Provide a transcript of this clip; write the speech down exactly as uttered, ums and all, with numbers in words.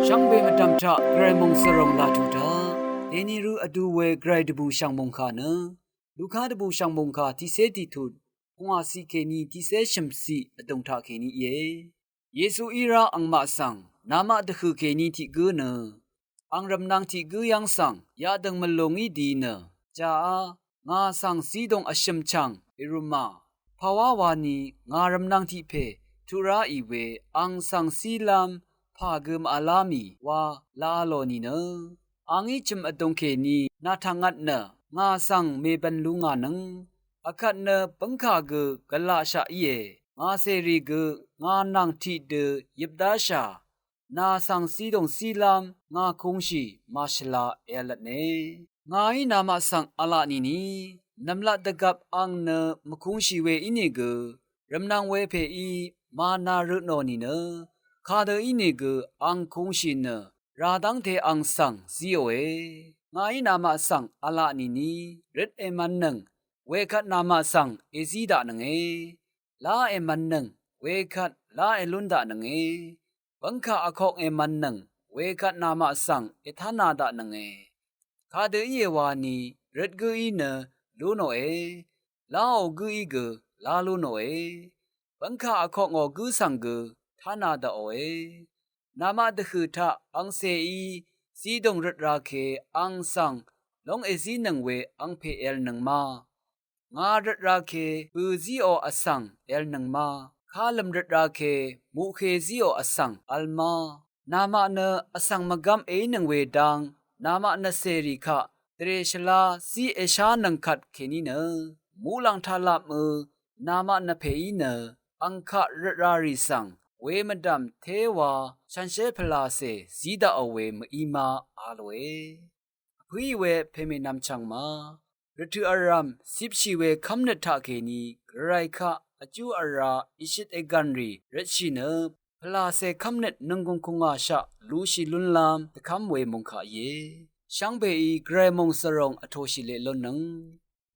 Shvngbe mvdv̀m taq Gvray mòngsvròng laq tuq taq dèni rø vdu we Gvray dvbùshv̀ng mòngkà nø Luka dvbùshv̀ng mòngkà tiqcé tiqtut pungwàciq kèní tiqcé shø̀mciq vdùng taq kèní íe. Yesuí rá angmaq svng namaq dvhø̀ kèní tiq gǿ nø ang rvmnvng tiq gǿ yv́ng svng yadø̀ng mvlù ngí di nø jaá, ngà svng zidòng vshø̀m chv̀ng èrùmà pàwá wani ngà rvmnvng tiq pè tuq ráì we ang svng zílv́m pà gø màvlá mì wa la lò nìnø, a ngí chø̀m vdùng kèní nà tv̀ngvt nø ngà svng mèbv̀n lú ngà nøng, vkvt nø bǿngkà gø gvlaqshaq íe. Ngà cèrì gø ngà nvng tiqdø yøp dáshà, nà svng zidòng zílv́m ngà kūngshì màshvla èv̄lvtne. Ngàí namaq svng v̄la nìni, nv̀mlat dvgvp ang nø mvkūngshì we ínìgø rvmnvng wepèí mànàrø tnò nìnø, kadø ínìgø ang kūngshì nø ràdv́ngte ang svng zíòe. Ngàí namaq svng v̄la nìni, røt èmv̄nnøng wekvt namaq svng èzí daqnønge. Lá èmv̄nnøng wekvt lá èlún daqnønge. Bv́ngkà vkok èmv̄nnøng wekvt namaq svng ètána daqnønge. Kadø íe wani røt gǿí nø lú nòe. Láò gǿí gø lá lú nòe. Bv́ngkà vkok ngò gǿ svng gø tána daqòe. Namaq dvhø̀ taq angcèí zidòng røt ra ke ang svng lóng èzínøng we angpè èv̄lnøng ma. Ngà røt ra ke bø̀ zíò vsvng èv̄lnøng ma. Kalø̀m røt ra ke muqhe zíò vsvng v̄l ma. Namaq nø vsvng mvgvm èínøng we dang namaq nø cèrì kaq dvrè shvlá zí èshánøng kvt kèní nø muqlàng taqlapmø namaq nø pèí nø ang kaq røt ra rì svng we mvdv̀m téwa shànshér pvlàcè zí daqò we mø̀í ma a lòe. Vpǿì we pèmènvm chv̀ng ma. Rvtø̀ vrv̀m cipshì we kv́mnøt taqkèní Gvray kaq vjú vrá ìshøt ègv̀nrì røtshì nø pvlàcè kv́mnøt nònggùng kùngàshaq lushì lúnlv́m dvkv́m we mòngkà íe. Shvngbeí Gvray mòngsvròng vtōshì leq lónnøng